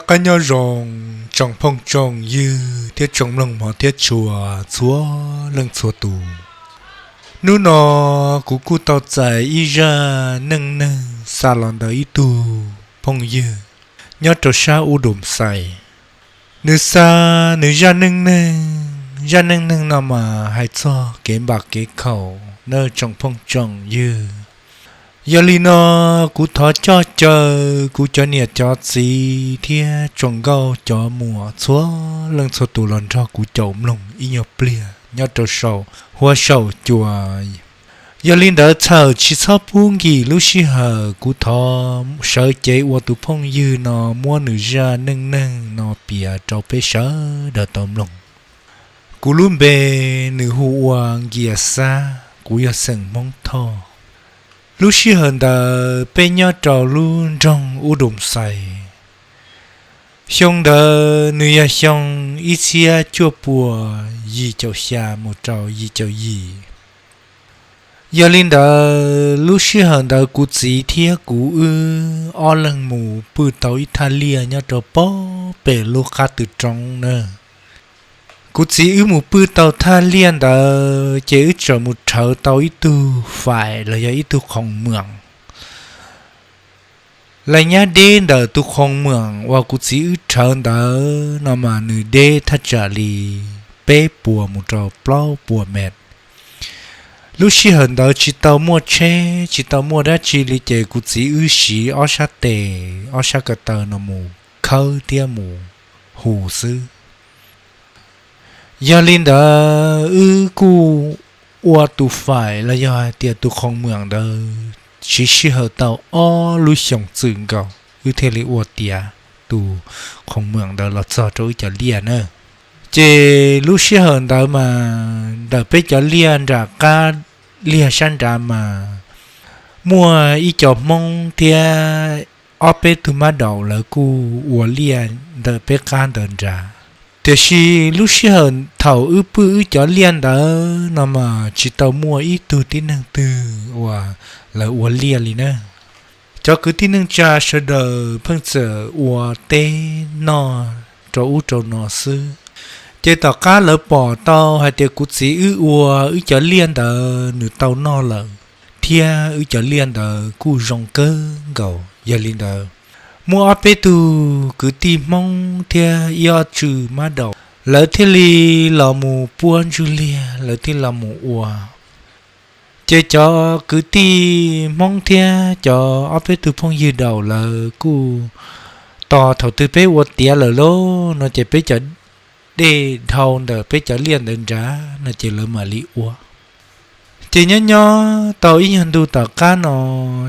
Qab nyob zoo tsoom phooj tsoom ywg thiab tsoom mloog hmov thiab tshua txhua leej txhua tus. Hnub no kuv kuj tau txais ib zaj neej neeg xa los ntawm ib tug phooj ywg nyob rau sab Ub Dum Xais. Nws xa nws zaj neej neeg, zaj neej neeg no mas hais txog kev npam kev khaum nawb tsoom phooj tsoom ywg. Yog li no, kuv thov coj caw kuv cov niam cov txiv thiab tsoom nkauj cov muam txhua leej txhua tus los nrog kuv caum mloog ib nyuag pliag nyob rau saum huab saum cua. Yog li ntawd txhawm tsis txhob pub nkim lub sij hawm, kuv thov sawv cev ua tus phooj ywg no muab nws zaj neej neeg no piav rau peb sawv daws tau mloog. Kuv lub npe nws hu ua Nkias Xab, kuv yog xeem Hmoob Thoj. Lub sij hawm ntawd peb nyob rau lub nroog Ub Dum Xais. Xyoo ntawd nws yog xyoo ib txhiab cuaj puas yim caum xya mus rau yim caum yim. Yog li ntawd lub sij hawm ntawd kuv txiv thiab kuv wb ob leeg mus pw tau ib thaj liaj nyob rau pem lub qab tw roob na. Kuv txiv wb mus pw tau thaj liaj ntawd ces wb txawm mus rhawv tau ib tug faim los yog ib tug qhoo mwam. Lawv nyab deb ntawm tus qhoo mwam uas kuv txiv wb rhawv ntawd no mas nws deb thaj tsam li peb puas mus rau plaub puas mev. Lub sij hawm ntawd tsis tau muaj tsheb tsis tau muaj dab tsi li ces kuv txiv wb siv ob sab tes ob sab ko taw no mus khawb thiab mus hu xwb. Yog li ntawd wb kuj ua tus faim los yog hais tias tus qhoo mwam ntawd siv sij hawm tau ob lub xyoos txwm nkaus wb thiaj li ua tiav tus qhoo mwam ntawd los txog rau wb cov liaj na. Ces lub sij hawm ntawd mas ntawm peb cov liaj nram qab liaj sab nrad mas muaj ib co Hmoob thiab ob peb tug mab daum lawv kuj ua liaj ntawm peb qab ntawd nrad. Tiam sis lub sij hawm thaum wb pw wb cov liaj ntawd no mas tsis tau muaj ib tug tib neeg twg uas lawv ua liaj li na. Cov kwv tij neej tsa sawv daws pheej txawm ua teb noj rau ub rau no xwb. Ces tom qab lawv pom tau hais tias kuv txiv wb ua wb cov liaj ntawd nws tau noj lawm, thiab wb cov liaj ntawd kuj zoo kawg nkaus. Yog li ntawd, muaj ob peb tug kwv tij Hmoob thiab ib ob tswm mab daum, lawv thiaj li los mus puab ntswj liaj, lawv thiaj los mus ua. Ces cov kwv tij Hmoob thiab cov ob peb tug phooj ywg daum lawv kuj tos thaum twg peb ua tiav lawm lauj no ces peb cov dej dhau ntawm peb cov liaj ntawd nrad no ces lawv mam li ua. Ces nyob nyob tau ib nyuag ntu tom qab no,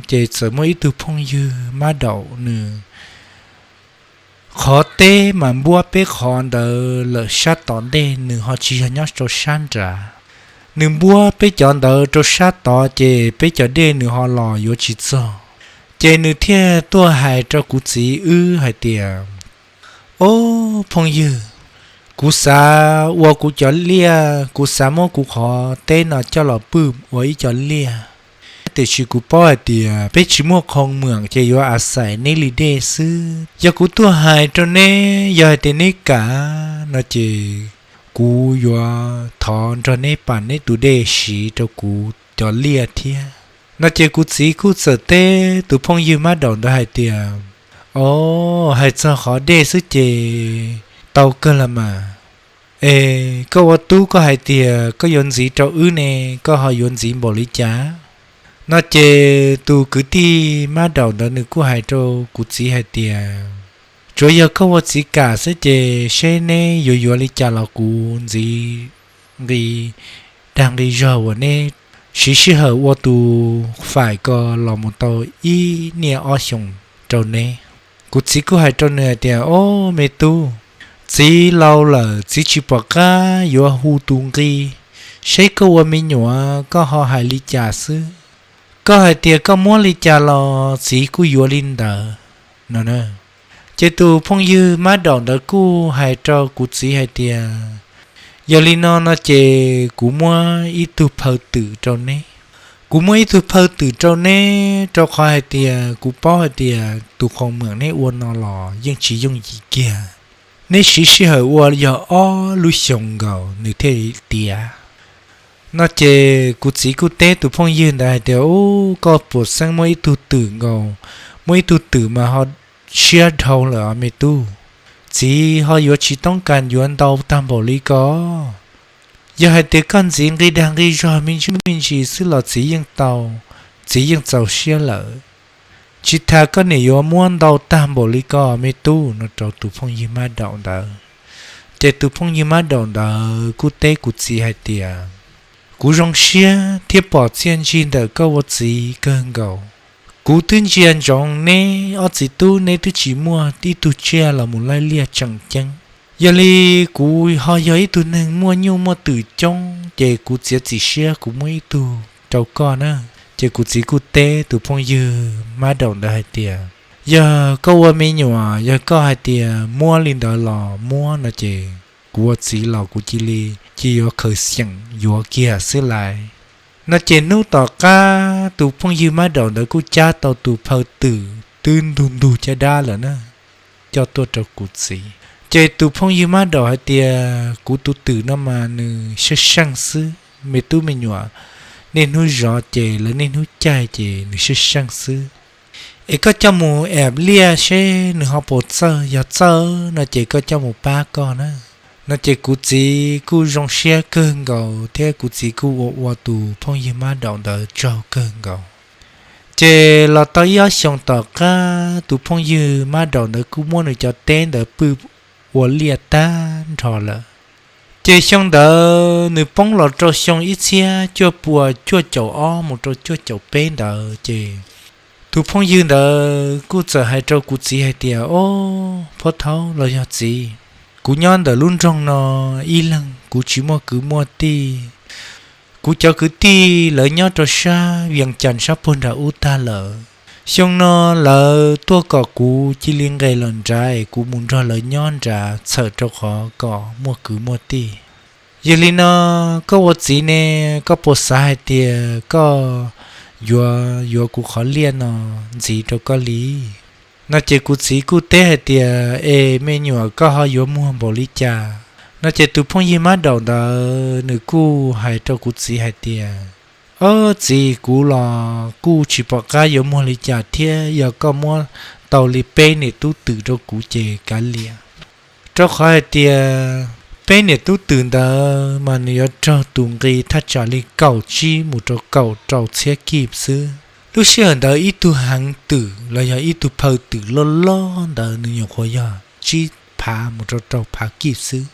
ces txawm muaj ib tug phooj ywg mab daum nws qhov teb mas npuab peb qhov ntawd lawm sab tom ntej, nws ho tsis yog nyob rau sab nrad. Nws npuab peb cov ntawd rau sab tod ces peb cov dej nws ho los yuav tsis txog. Ces nws thiaj tuaj hais rau kuv txiv wb hais tias, Ob phooj ywg, kuv xav ua kuv cov liaj, kuv xav muab kuv qhov teb no coj los pw ua ib cov liaj. Tiam sis kuv paub hais tias peb tsis muaj qhoo mweem ces yuav a xais neb li dej xwb. Yog kuv tuaj hais rau neb, yog hais tias neb kam no ces kuv yuav thov nrog neb pam neb tus dej siv rau kuv cov liaj thiab. No ces kuv txiv kuj txawm teb tus phooj ywg mab daum ntawd hais tias, Ob, hais txog qhov dej xwb ces tau kawg los mas. Es koj ua tub koj hais tias koj yuav ntxiv rau wb ne, koj ho yuav ntxiv npaum li cas? No ces tus kwv tij mab daum ntawd nws kuj hais rau kuv txiv hais tias, Tsuav yog koj ua txiv kam xwb ces seb neb yuav yuav li cas los kuv ntxiv nqi dag nqi zog uas neb siv sij hawm ua tus faim ko los mus tau ib niaj ob xyoos rau neb. Kuv txiv kuj hais rau nws hais tias, Ob, me tub, txiv laus lawm txiv tsis pom qab yuav hu tus nqi, seb koj ua me nyuam koj ho hais li cas xwb. Koj hais tias koj muab li cas los txiv kuj yuav li ntawd no. Ces tus phooj ywg mab daum ntawd kuj hais rau kuv txiv hais tias, Yog li no no ces kuv muab ib tug phaw twm rau neb. Kuv muaj ib tug phawj twm rau neb, rau qhov hais tias kuv paub hais tias tus qhoom meem neb ua no los yeej tsis yooj yim kiag. Neb siv sij hawm ua yog ob lub xyoos nkaus nws thiaj tiav. No ces kuv txiv kuj teb tus phooj ywg ntawd hais tias, Ub, koj puas xeeb muaj ib tug twm nkaus, muaj ib tug twm mas ho siab dhau lawm os me tub. Txiv ho yuav tsis toob kas yuav ntau tag npaum li ko. Yog hais tias koj ntxiv nqi dag nqi zog me ntsis me ntsis xwb los txiv yeej tau, txiv yeej txaus siab lawm. Tsis tas koj niam yuav muab ntau tag npaum li ko me tub, no rau tus phooj ywg mab daum ntawd. Ces tus phooj ywg mab daum ntawd kuj teb kuv txiv hais tias, Kuv zoo siab thiab pom txiaj ntsig ntawm koj ua txiv kawg nkaus. Kuv twb ntsia ntsoov neb ob txiv tub, neb twb tsis muaj ib tug tsiaj los mus laij liaj tseem ceeb. Yog li kuv ho yog ib tug neeg muaj nyuj muaj twm coob, ces kuv txiav txim siab kuv muab ib tug rau koj na. Ces kuv txiv kuj teb tus phooj ywg mab daum ntawd hais tias, Yog koj ua me nyuam, yog koj hais tias muab li ntawd los muab no ces kuv ua txiv los kuv cia li, cia yuav khaws xyeem yuav kiag xwb lais. No ces hnub tom qab tus phooj ywg mab daum ntawd kuj cab tau tus phawj twm twb ntug ntug caj dab lawm na, coj tuaj rau kuv txiv. Ces tus phooj ywg mab daum hais tias, Kuv tus twm no mas nws seej seej xwb, me tub me nyuam, niaj hnub zov ces lawv niaj hnub caij ces nws seej seej xwb. Es koj coj mus ev liaj seb nws ho puas txawj, yog txawj no ces koj coj mus pab koj na. No ces kuv txiv kuj zoo siab kawg nkaus thiab kuv txiv kuj ua ua tus phooj ywg mab daum ntawd tsaug kawg nkaus. Ces los tau ib ob xyoos tom qab tus phooj ywg mab daum ntawd kuj muab nws cov teb ntawd pw ua liaj tag nrho lawm. Ces xyoo ntawd nws poob los rau xyoo ib txhiab cuaj pua cuaj caum ob mus rau cuaj caum peb ntawd ces tus phooj ywg ntawd kuj txawm hais rau kuv txiv hais tias, Ob, phob thaub los yog txiv, kuv nyob ntawm lub nroog no ib leeg kuv tsis muaj kwv muaj tij. Kuv cov kwv tij lawv nyob rau sab Vias Cas sab puag nram ub tag lawm. Xyoo no lawv tuaj kom kuv cia li nqes los nrad es kuv mus nrog lawv nyob nrad txhawm rau qhov kom muaj kwv muaj tij. Yog li no, koj ua txiv ne, koj puas xav hais tias koj yuav yuav kuv qhov liaj no ntxiv rau koj li? No ces kuv txiv kuj teb hais tias, Es me nyuam, koj ho yuav muag npaum li cas? No ces tus phooj ywg mab daum ntawd nws kuj hais rau kuv txiv hais tias, Ob txiv, kuv los kuj tsis pom qab yuav muag li cas thiab, yog koj muab tau li peb niam tub twm rau kuv ces kav liam. Rau qhov hais tias peb niam tub twm ntawd mas nws yuav raug tus nqi thaj tsam li kaum tsib mus rau kaum rau txhiab kib xwb. Lub sij hawm ntawd ib tug heev twm los yog ib tug phawj twm loj loj ntawd nws nyuam qhuav yog tsib phav mus rau rau phav kib xwb.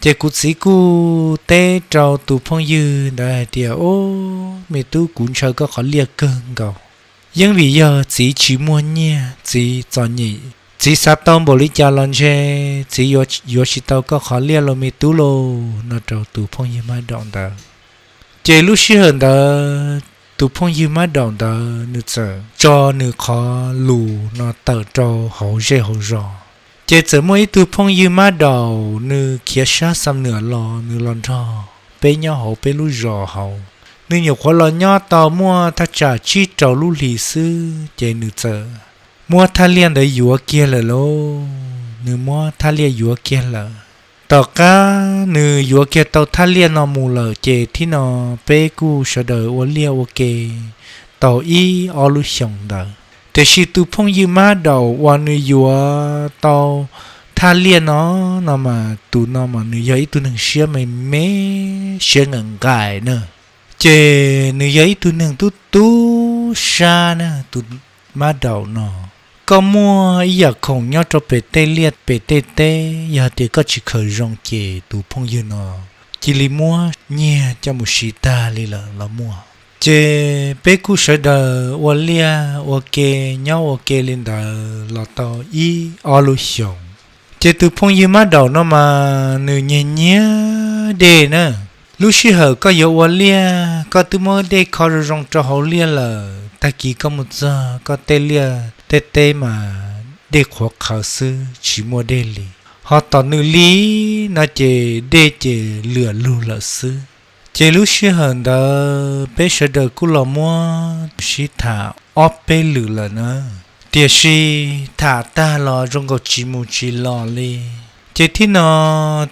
Ces kuv txiv kuj teb rau tus phooj ywg ntawd hais tias, Ob me tub, kuv ntshaw koj qhov liaj kawg nkaus. Yeej vim yog txiv tsis muaj nyiaj, txiv txom nyem, txiv xav tau npaum li cas los ntshe txiv yuav tsis tau koj qhov liaj los me tub lauj, no rau tus phooj ywg mab daum ntawd. Ces lub sij hawm ntawd tus phooj ywg mab daum ntawd nws txawm tso nws qhov lus no tawm rau hauv zej hauv zos. Ces txawm muaj ib tug phooj ywg mab daum nws khiav sab Xam Nuam los, nws los nrog peb nyob hauv peb lub zos hauv. Nws nyuam qhuav los nyob tau muaj thaj tsam tsib rau lub hlis xwb ces nws txawm muab thaj liaj ntawd yuav kiag lawm lauj. Nws muab thaj liaj yuav kiag lawm. Tom qab nws yuav kiag tau thaj liaj no mus lawm ces thib no peb kuj sawv daws ua liaj ua ke tau ib ob lub xyoos ntawd. Tiam sis tus phooj ywg mab daum uas nws yuav tau thaj liaj no, no mas tus no mas nws yog ib tug neeg siab me me, siab nqaim nqaim na. Ces nws yog ib tug neeg tub tub sab na, tus mab daum no. Koj muaj ib yam khoom nyob rau pem tej liaj pem tej teb, yog tias koj tsis khaws zoo ces tus phooj ywg no cia li muab nyiag coj mus siv tag li lawm los muaj. Ces peb kuj sawv daws ua liaj ua ke, nyob ua ke li ntawd los tau ib ob lub xyoos. Ces tus phooj ywg mab daum no mas nws nyiag nyiag dej na. Lub sij hawm koj yuav ua liaj, koj twb muab dej kho zoo zoo rau hauv liaj lawm, tag kis koj mus txog koj tej liaj tej teb mas dej qhuav qhawv xwb, tsis muaj dej li. Ho tom nws li no ces dej ces lwm lug lawm xwb. Ces lub sij hawm ntawd peb sawv daws kuj los muab sib tham ob peb lwm lawm na, tiam sis tham tag los zoo nkaus tsis mus tsis los li. Ces thib no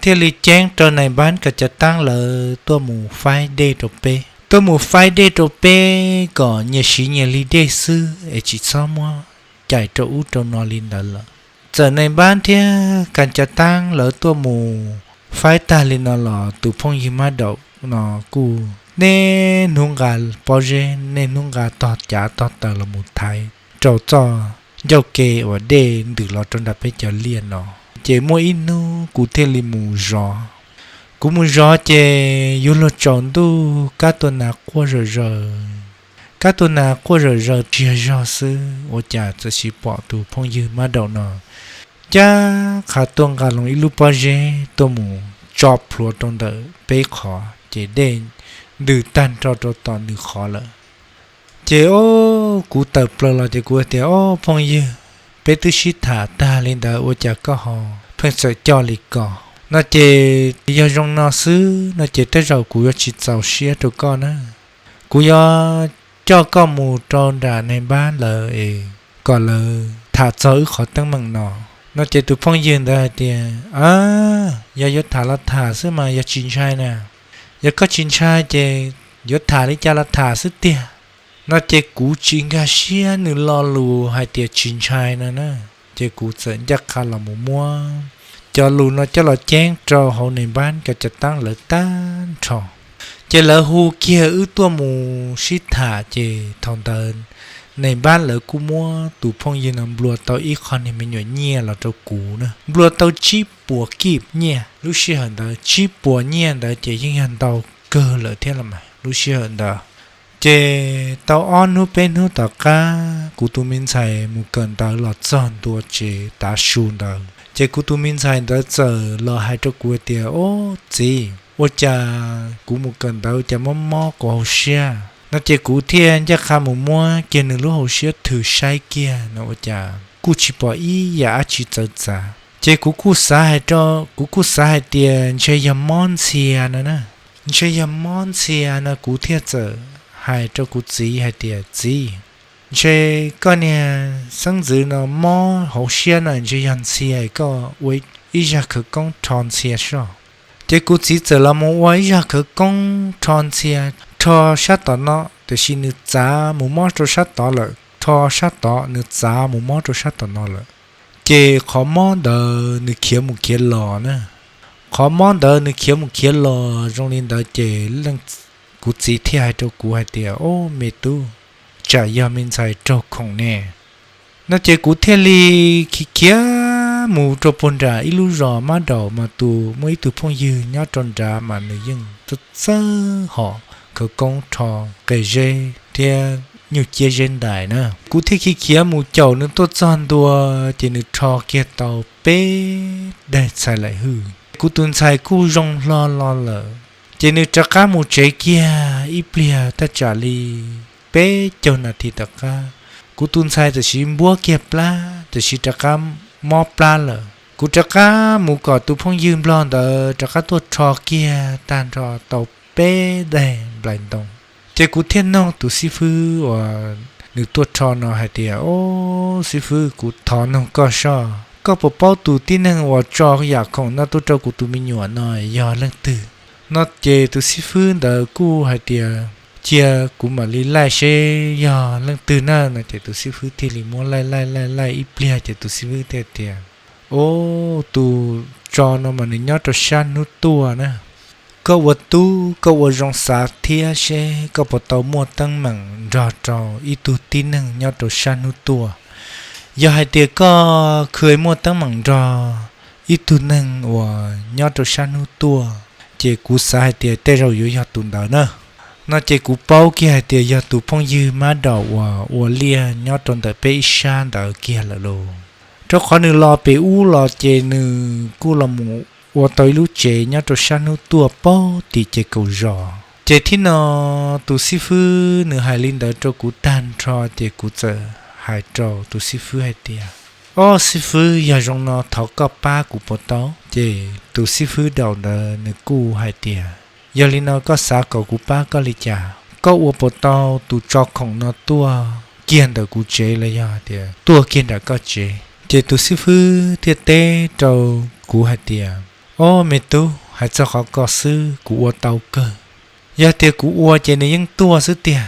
thiaj li ceeb rau nais npab Kas Cav Taab lawv tuaj mus faib dej rau peb, tuaj mus faib dej rau peb kom nyias siv nyias li dej xwb es tsis txhob muab cais rau ub rau no li ntawd lawm. Txawm nais npab thiab Kas Cav Taab lawv tuaj mus faib tag li no los tus phooj ywg Mab Daum no kuj niaj hnub nqa pob zeb, niaj hnub nqa tog cav tog taws los mus thaiv rau txoj ncauj ke uas dej ntws los rau nram peb cov liaj no, ces muaj ib hnub kuv thiaj li mus zov. Kuv mus zov ces yuav luag tsaus ntuj, kab tua nas quaj zawm zaws. Kab tua nas quaj zawm zaws tsis yog zog xwb, ua cas txawm sis pom tus phooj ywg Mab Daum no ncaj qha tuaj nqa loo ib lub pob zeb tuaj mus tso plhuav rau ntawm peb qhov, ces dej ntws tag nrho rau tom nws qhov lawm. Ces o, kuv tawm plaws los ces kuv tias, Ob, phooj ywg, peb twb sib tham tag li ntawd ua cas koj ho pheej txawm coj li ko? No ces yog zoo no xwb no ces tej zaum kuv yuav tsis txaus siab rau koj na. Kuv yuav coj koj mus rau nram nais npab lawv es kom lawv tham txog wb qhov teeb meem no. No ces tus phooj ywg ntawd hais tias, A, yog yuav tham los tham xwb mas yog tsis ntshai na. Yog koj tsis ntshai ces yuav tham li cas los tham xwb tiag. No ces kuv tsis nkag siab nws lo lus hais tias tsis ntshai no na. Ces kuv txawm ncaj qha los mus muab cov lus no coj los ceeb rau hauv nais npab Kas Cav Taab lawv tag nrho. Ces lawv hu kiag wb tuaj mus sib tham, ces thaum ntawd nais npab lawv kuj muab tus phooj ywg no nplua tau ib qho niag me nyuam nyiaj los rau kuv na, nplua tau tsib puas kib nyiaj. Lub sij hawm ntawd tsib puas nyiaj ntawd ces yeej yog ntau kawg lawm thiab los mas lub sij hawm ntawd. Ces tau ob hnub peb hnub tom qab kuv tus me ntxhais mus kawm ntawv los txog ntua tsev tav su ntawd, ces kuv tus me ntxhais ntawd txawm los hais rau kuv tias, Ob, txiv, ua cas kuv mus kawm ntawv cas mob mob kuv hauv siab? No ces kuv thiaj ncaj qha mus muab kiag nws lub hauv siab thwm saib kiag no ua cas kuj tsis pom ib yam dab tsi txawv txav. Ces kuv kuj xav hais rau, kuv kuj xav hais tias ntshe yog mob ntxhia no na. Ntshe yog mob ntxhia no kuv thiaj txawm hais rau kuv txiv hais tias, Txiv, ntshe koj niag xeeb ntxwv no mob hauv siab no ntshe yog ntxhia, koj ua ib zaj khawv koob rho ntxhia soj. Ces kuv txiv txawm los mus ua ib zaj khawv koob rho ntxhia, rho sab tom no tiam sis nws txav mus mob rau sab tod lawm, rho sab tod nws txav mus mob rau sab tom no lawm. Ces qhov mob ntawd nws khiav mus khiav los na. Qhov mob ntawd nws khiav mus khiav los zoo li ntawd ces kuv txiv thiaj hais rau kuv hais tias, Ob, me tub, tsam yog me ntxhais raug khoom ne. No ces kuv thiaj li khiav khiav mus rau puag nram ib lub zos mab daum mas tus muaj ib tug phooj ywg nyob rau nrad mas nws yeej txawj txawj hom khawv koob rho qe zeb thiab nyuj ciab zeb ntais na. Kuv thiaj khiav khiav mus caum nws tuaj txog ntua, ces nws rho kiag tau peb daig txhais laim hwj. Kuv tus ntxhais kuj zoo hlo los lawm, ces nws rov qab mus tsev kiag ib pliag thaj tsam li peb caug nas this tom qab, kuv tus ntxhais tam sim npuab kiag plab, tam sim rov qab mob plab lawm. Kuv rov qab mus kom tus phooj ywg nplog ntawd rov qab tuaj rho kiag tag nrho tau peb daig nplais ntoo. Ces kuv thiaj noog tus xib fwb uas nws tuaj rho no hais tias, Ob, xib fwb, kuv thov noog koj soj, koj puas paub tus tib neeg uas tso yam khoom no tuaj rau kuv tus me nyuam no yog leej twg? No ces tus xib fwb ntawd kuj hais tias, Cia kuv mam li laij seb yog leej twg na. No ces tus xib fwb thiaj li muab laij laij laij laij ib pliag ces tus xib fwb thiaj tias, Ob, tus tso no mas nws nyob rau sab hnub tuaj na. Koj ua tub koj ua zoo xav thiab seb koj puas tau muaj teeb meem nrog rau ib tug tib neeg nyob rau sab hnub tuaj. Yog hais tias koj khw muaj teeb meem nrog ib tug neeg uas nyob rau sab hnub tuaj, ces kuv xav hais tias tej zaum yuav yog tus ntawd na. No ces kuv paub kiag hais tias yog tus phooj ywg mab daum uas ua liaj nyob rau ntawm peb ib sab ntawd kiag lawm lauj. Rau qhov nws los pem ub los ces nws kuj los mus ua tau ib lub tsev nyob rau sab hnub tuaj paug tim ces kaum zos. Ces thib no tus xib fwb nws hais li ntawd rau kuv tag nrho ces kuv txawm hais rau tus xib fwb hais tias, Ob, xib fwb, yog zoo no thov koj pab kuv puas tau? Ces tus xib fwb daum ntawd nws kuj hais tias, Yog li no koj xav kom kuv pab koj li cas? Koj ua puas tau tus tso khoom no tuaj kiag ntawm kuv tsev los yog tias tuaj kiag nram koj tsev? Ces tus xib fwb thiaj teb rau kuv hais tias, Ob, me tub, hais txog qhov ko xwb kuv ua tau kawg. Yog tias kuv ua ces nws yeej tuaj xwb tiag.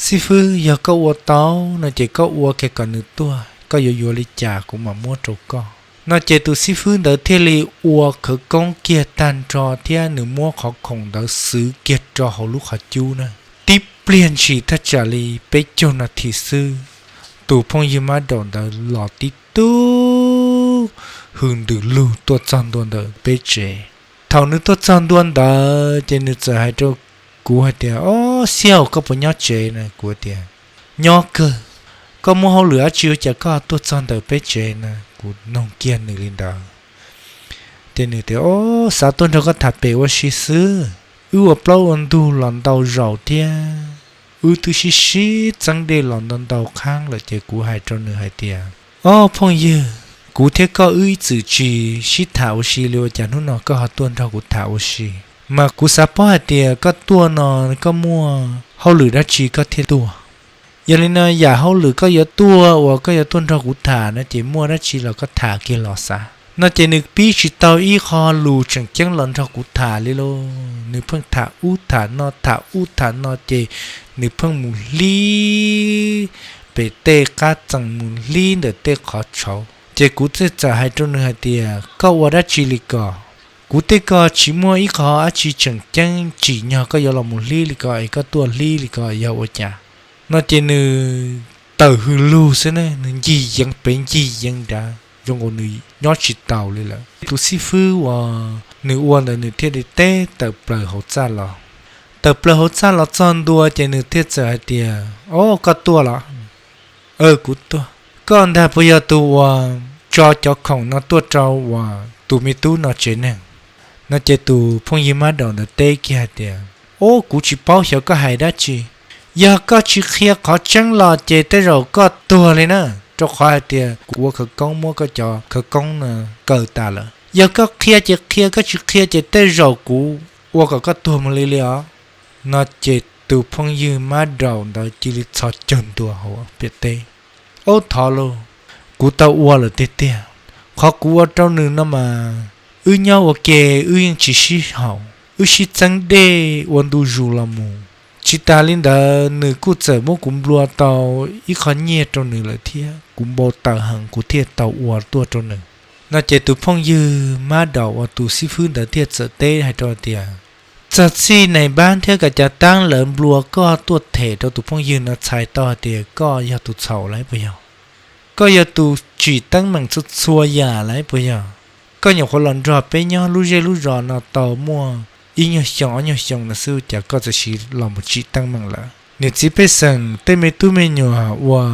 Xib fwb, yog koj ua tau no ces koj ua kiag kom nws tuaj, koj yuav yuav li cas kuv mam muab rau koj. No ces tus xib fwb ntawd thiaj li ua khawv koob kiag tag nrho thiab nws muab qhov khoom ntawd xwv kiag rau hauv lub qhov cub na. Tib pliag ntshis thaj tsam li peb caug nas this xwb, tus phooj ywg mab daum ntawd los tib tug hws ntws lug tuaj txog ntua ntawm peb tsev. Thaum nws tuaj txog ntua ntawd ces nws txawm hais rau kuv hais tias, Ob, Xiaj, koj puas nyob tsev na? Kuv tias, Nyob kawg. Koj muaj hauj lwm dab tsi ua cas koj tuaj txog ntawm peb tsev na? Kuv noog kiag nws li ntawd. Ces nws tias, Ob, xav tuaj nrog koj tham pem ua si xwb. Wb ua plaub ua ntug los ntau zaus thiab, wb twb sib sib txeeb dej los ntau ntau qhaab lawm. Ces kuv hais rau nws hais tias, Ob, phooj ywg, kuv thiab koj wb ib txwm tsis sib tham ua si li, ua cas hnub no koj ho tuaj nrog kuv tham ua si? Mas kuv xav paub hais tias koj tuaj no koj muaj hauj lwm dab tsi koj thiaj tuaj? Yog li no yam hauj lwm koj yuav tuaj uas koj yuav tuaj nrog kuv tham no ces muaj dab tsi los koj tham kiag los xav. No ces nws pib tsis tau ib qho lus tseem ceeb los nrog kuv tham li lauj. Nws pheej tham ub tham no tham ub tham no ces nws pheej mus hlib pem tej qab txee, mus hlib ntawm tej qhov tshauv. Ces kuv thiaj txawm hais rau nws hais tias, Koj ua dab tsi li ko? Kuv tej ko tsis muaj ib qho dab tsi tseem ceeb tsim nyog koj yuav los mus hlib li ko es koj tuaj hlib li ko yog ua cas? No ces nws tawm hws lug xwb ne, nws ncig yeev pem ncig yeev nrad zoo nkaus nws nyob tsis taus li lawm. Tus xib fwb uas nws ua ntawd nws thiaj li teb tawm plaws hauv txaj los. Tawm plaws hauv txaj los txog ntua ces nws thiaj txawm hais tias, Ob, koj tuaj los? Kuv tuaj. Koj ntag puas yog tus uas tso cov khoom no tuaj rau uas tus me tub no tsev neeg? No ces tus phooj ywg mab daum ntawd teb kiag hais tias, Ob, kuv tsis paub xyov koj hais dab tsi. Yog koj tsis qhia qhov tseeb los ces tej zaum koj tuag li na, rau qhov hais tias kuv ua khawv koob muab koj cov khawv koob no kaw tas lawm. Yog koj qhia ces qhia, koj tsis qhia ces tej zaum kuv ua kom koj tuag mus li li os. No ces tus phooj ywg mab daum ntawd cia li txhos caug ntua hauv pem teb, Ob, thov lauj, kuv tau ua lawm tiag tiag. Qhov kuv ua rau nws no mas wb nyob ua ke, wb yeej tsis sib haum, wb sib txeeb dej ua ntu zus los mus. Tsis tas li ntawd nws kuj txawm muab kuv nplua tau ib qho nyiaj rau nws lawm thiab, kuv npau taws heev kuv thiaj tau ua tuaj rau nws. No ces tus phooj ywg mab daum uas tus xib fwb ntawd thiaj txawm teb hais rau tias, Txog txij nais npab thiab kav cav taab lawv nplua koj tuaj them rau tus phooj ywg no txhais tau hais tias koj yog tus txhaum lawm puas yog? Koj yog tus tsim teeb meem txhua txhua yam lawm puas yog? Koj nyuam qhuav los nrog peb nyob lub zej lub zos no tau muaj ib nyuag xyoo ob nyuag xyoo no xwb cas koj txawm sis los mus tsim teeb meem lawm? Niam txiv pej xeem tej me tub me nyuam uas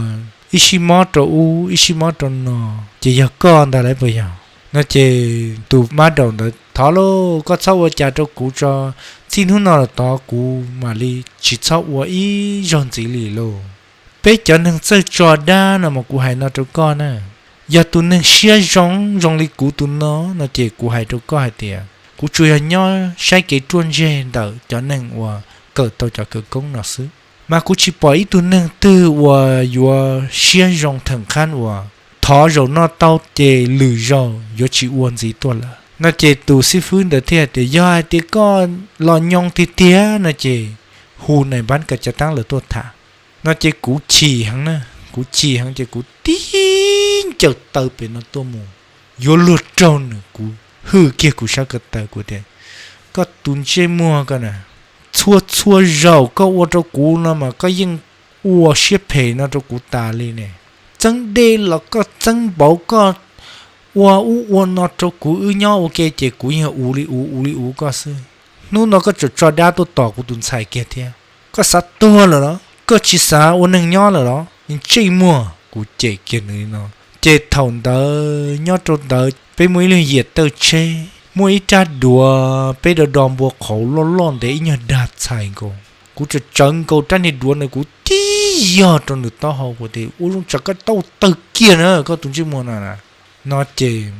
ib sij mob rau ub ib sij mob rau no, ces yog koj ntag lawm puas yog? No ces tus mab daum ntawd, Thov lauj, koj txhob ua cas rau kuv tso, txij hnub no los tod kuv mam li tsis txhob ua ib zaug ntxiv li lauj. Peb cov neeg txawj tso dab no mas kuv hais no rau koj na, yog tus neeg siab zoo zoo li kuv tus no, no ces kuv hais rau koj hais tias kuv tsuas yog nyob saib kev ruaj ntseg ntawm cov neeg uas kawm tau cov khawv koob no xwb, mas kuv tsis pom ib tug neeg twg uas yuav siab zoo theem qhab uas thov zaum no tau ces lwm zaus yuav tsis ua ntxiv tuaj lawm. No ces tus xib fwb ntawd thiaj tias, Yog hais tias koj los nyoo tiag tiag no ces hu nais npab kav cav taab lawv tuaj tham. No ces kuv chim heev na, kuv chim heev ces kuv tib ncaws taw pem no tuaj mus, yuav luag raug nws, kuv hwj kiag kuv sab ko taw kuv tias, Koj tus ntsej muag ko na, txhua txhua zaus koj ua rau kuv no mas koj yeej ua siab phem no rau kuv tas li ne. Txeeb dej los koj txeeb npaum, koj ua ub ua no rau kuv, wb nyob ua ke ces kuv yeej ua li ua ua li ua koj xwb. Hnub no koj tseem tso dab tuaj tom kuv tus ntxhais kiag thiab. Koj xav tuag lawm los? Koj tsis xav ua neeg nyob lawm los, ntsej muag? Kuv cem kiag nws li no. Ces thaum ntawd nyob rau ntawd peb muaj ib lub yiam tawj tsheb, muaj ib rab duav peb do do npua qhauv loj loj ntev ib nyuag dag txhais nkaus. Kuv tsawm tsawv nkaus rab niag duav ntawd kuv tib yog rau nws taub hau, kuv tias, Ua zoo tsam koj tau tawg kiag na koj tus ntsej muag no na. No ces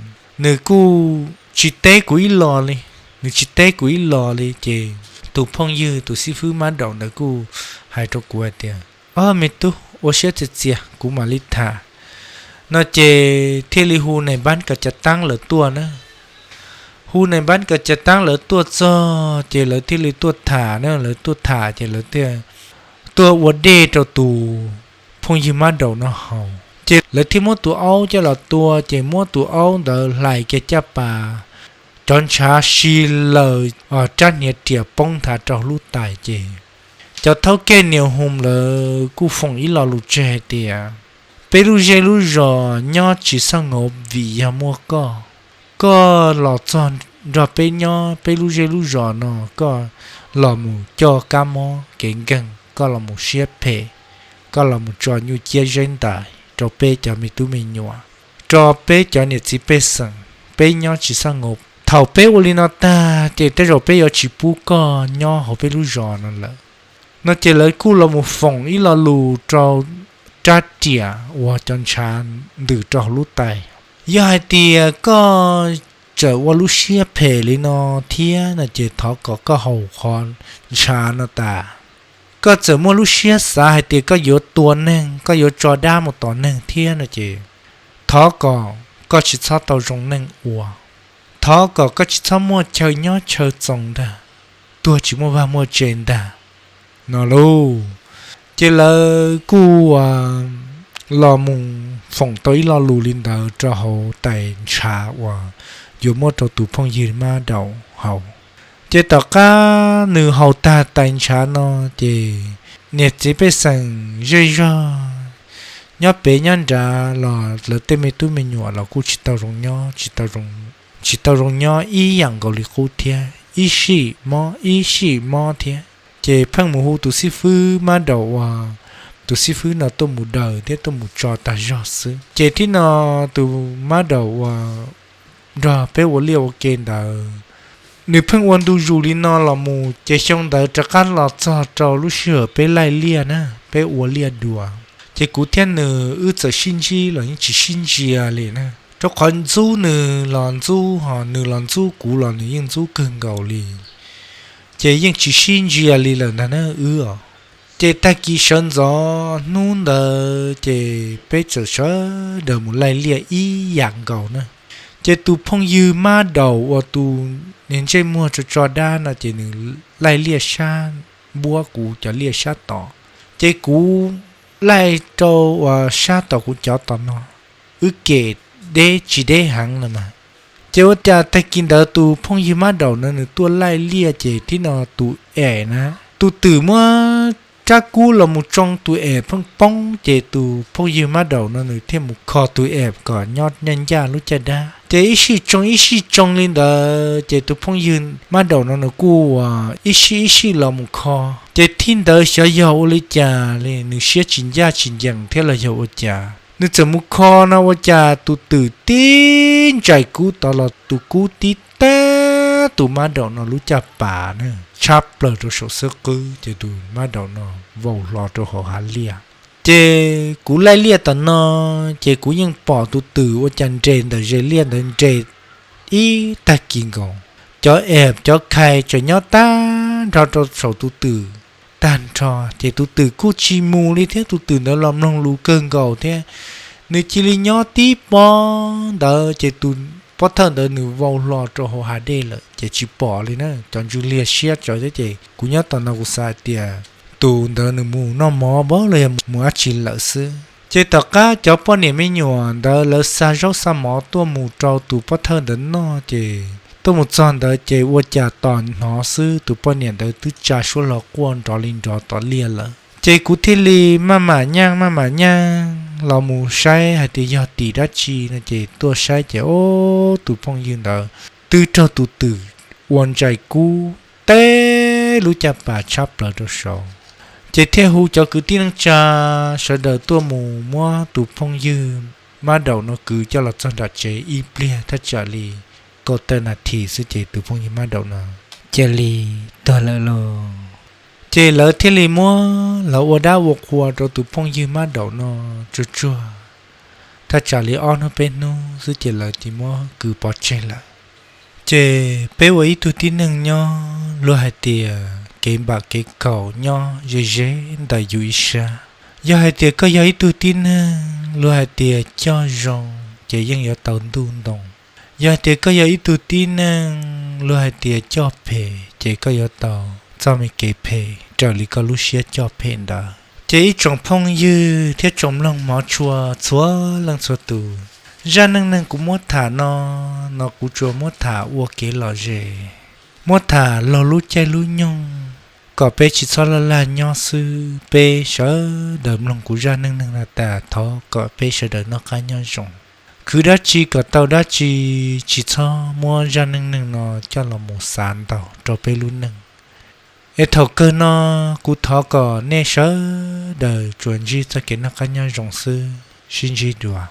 nws kuj tsis teb kuv ib los li, nws tsis teb kuv ib los li ces tus phooj ywg tus xib fwb mab daum ntawd kuj hais rau kuv hais tias, Ob, me tub, ua siab txias txias, kuv mam li tham. No ces thiaj li hu nais npab kav cav taab lawv tuaj na. Hu nais npab kav cav taab lawv tuaj txog ces lawv thiaj li tuaj tham na, lawv tuaj tham ces lawv thiaj tuaj ua dej rau tus phooj ywg mab daum no haus. Ces lawv thiaj muab tus aub coj los tua, ces muab tus aub ntawd hlais kiag caj pas, cov ntshav si lawm, rab hniav riam poob nthav rau lub tais ces cov thaub kej niam hu lawv kuj foom ib lo lus tseg hais tias, Peb lub zej lub zos nyob tsis xab nkaus vim yog muaj koj. Koj los txog nrog peb nyob peb lub zej lub zos no, koj los mus coj kab mob kev nkeeg, koj los mus siab phem, koj los mus tso nyuj ciab zeb ntais rau peb cov me tub me nyuam, rau peb cov niam txiv pej xeem, peb nyob tsis xab nkaus. Thaum peb ua li no tag ces tej zaum peb yuav tsis pub koj nyob hauv peb lub zos no lawm. No ces lawv kuj los mus foom ib lo lus rau rab riam uas cov ntshav ntws rau hauv lub tais. Yog hais tias koj tseem ua lub siab phem li no thiab no ces thov kom koj haus qhov ntshav no tas. Koj txawm muaj lub siab xav hais tias koj yuav tua neeg, koj yuav tso dab mus tom neeg thiab no ces thov kom koj tsis txhob tau zoo neej ua. Thov kom koj tsis txhob muaj chaw nyob chaw txoos ntag, tuag tsis muaj vaj muaj tse ntag, no lauj. Ces lawv kuj los mus foom tau ib lo lus li ntawd rau hauv tais ntshav uas yuav muab rau tus phooj ywg mab daum haus. Ces tom qab nws haus tag tais ntshav no ces niam txiv pej xeem zej zog nyob pem nyob nrad los lawv tej me tub me nyuam los kuj tsis tau zoo nyob, tsis tau zoo nyob ib yam nkaus li qub thiab, ib sij mob ib sij mob thiab. Ces pheej mus hu tus xib fwb mab daum uas tus xib fwb no tuaj mus daws thiab tuaj mus tso tag zog xwb. Ces thib no tus mab daum uas nrog peb ua liaj ua ke ntawd, nws pheej ua ntu zus li no los mus ces xyoo ntawd rov qab los txog rau lub sij hawm peb laij liaj na, peb ua liaj dua, ces kuv thiab nws wb txawm sib ntsib los yeej tsis sib ntsia li na, rau qhov ntxub nws los ntxub ho nws los ntxub kuv los nws yeej ntxub kawg nkaus li, ces yeej tsis sib ntsia li lawm ntag na wb os. Ces tag kis sawv ntxov hnub ntawd ces peb txawm sawv daws mus laij liaj ib yam nkaus na. Ces tus phooj ywg mab daum uas tus niag ntsej muag tso tso dab no ces nws laij liaj sab npuab kuv cov liaj sab tod, ces kuv laij rau uas sab tom kuv cov tom no, wb kem deb tsis deb heev no mas. Ces ua cas tag kis ntawd tus phooj ywg mab daum no nws tuaj laij liaj ces thib no tus em na, tus twm muab rab kub los mus tsoo tus em pheej poob ces tus phooj ywg mab daum no nws thiaj mus kho tus em kom nyob ncaj ncaj lub caj dab. Ces ib sij tsoo ib sij tsoo li ntawd ces tus phooj ywg mab daum no nws kuj ua ib sij ib sij los mus kho. Ces thib ntawd xyov yog ua li cas li nws siab tsis ncaj tsis ncees thiab los yog ua cas, nws txawm mus kho no ua cas tus twm tib ntsais kub tod los tus kub tib tag tus mab daum no lub caj pas na, tshab plaws rau saum xub qwb ces tus mab daum no vau hlo rau hauv hav liaj. Ces kuv laij liaj tom no, ces kuv yeej pom tus twm ua cas nres ntawm ze liaj ntawd nres ib tag kis nkaus. Cov em cov khais tseem nyob tag nrho rau saum tus twm tag nrho, ces tus twm kuj tsis mus li thiab, tus twm ntawd los mloog lus kawg nkaus thiab. Nws cia li nyob tib pob ntawd ces tus pob thawj ntawd nws vau hlo rau hauv hav dej lawm ces tsis pom li na. Cov ntswg liag siab tsawv thiab ces kuv nyob tom no kuv xav hais tias tus ntawd nws mus noj mov npab los yog mus dab tsi lawm xwb. Ces tom qab cov poj niam me nyuam ntawd lawv xa zaub xa mov tuaj mus rau tus pob thawj ntawd noj ces tuaj mus txog ntawd ces ua cas tos hnov xwb tus poj niam ntawd twb tsa suab hlo quaj nrov li nrov tom liaj lawm. Ces kuv thiaj li maj mam nyaj maj mam nyaj los mus saib hais tias yog tim dab tsi no ces tuaj saib ces ob, tus phooj ywg ntawd twb raug tus twm ua ntsais kub teb lub caj pas tshab plaws rau saud. Ces thiaj hu cov kwv tij neej tsa sawv daws tuaj mus muab tus phooj ywg mab daum no kwv coj los txog nram tsev ib pliag thaj tsam li kaum tawm nas this xwb ces tus phooj ywg mab daum no cia li tuag lawm lauj. Ces lawv thiaj li muab lawv ua dab ua qhua rau tus phooj ywg mab daum no tsuag tsuag thaj tsam li ob hnub peb hnub xwb ces lawv cia muab kwv pov tseg lawm. Ces peb ua ib tug tib neeg nyob luag hais tias kev npam kev khaum nyob ze ze ntawm yus ib sab. Yog hais tias koj yog ib tug tib neeg luag hais tias coj zoo, ces yeej yuav tau ntuj ntoo. Yog hais tias koj yog ib tug tib neeg luag hais tias coj phem, ces koj yuav tau txoj me kev phem raws li koj lub siab coj phem ntawd. Ces ib tsoom phooj ywg thiab tsoom mloog hmov tshua txhua leej txhua tus, zaj neej neeg kuv muab tham no, no kuv tsuas muab tham ua kev lom zem, muab tham laug lub caij lub nyoog, kom peb tsis txhob laj laj nyob xwb. Peb sawv daws mloog kuv zaj neej neeg no tas, thov kom peb sawv daws noj qab nyob zoo. Khwv dab tsi kom tau dab tsi, tsis txhob muab zaj neej neeg no coj los mus xav ntau rau peb lub neej. Es thaum kawg no, kuv thov kom nej sawv daws tsuas ntsib txoj kev noj qab nyob zoo xwb, sib ntsib dua.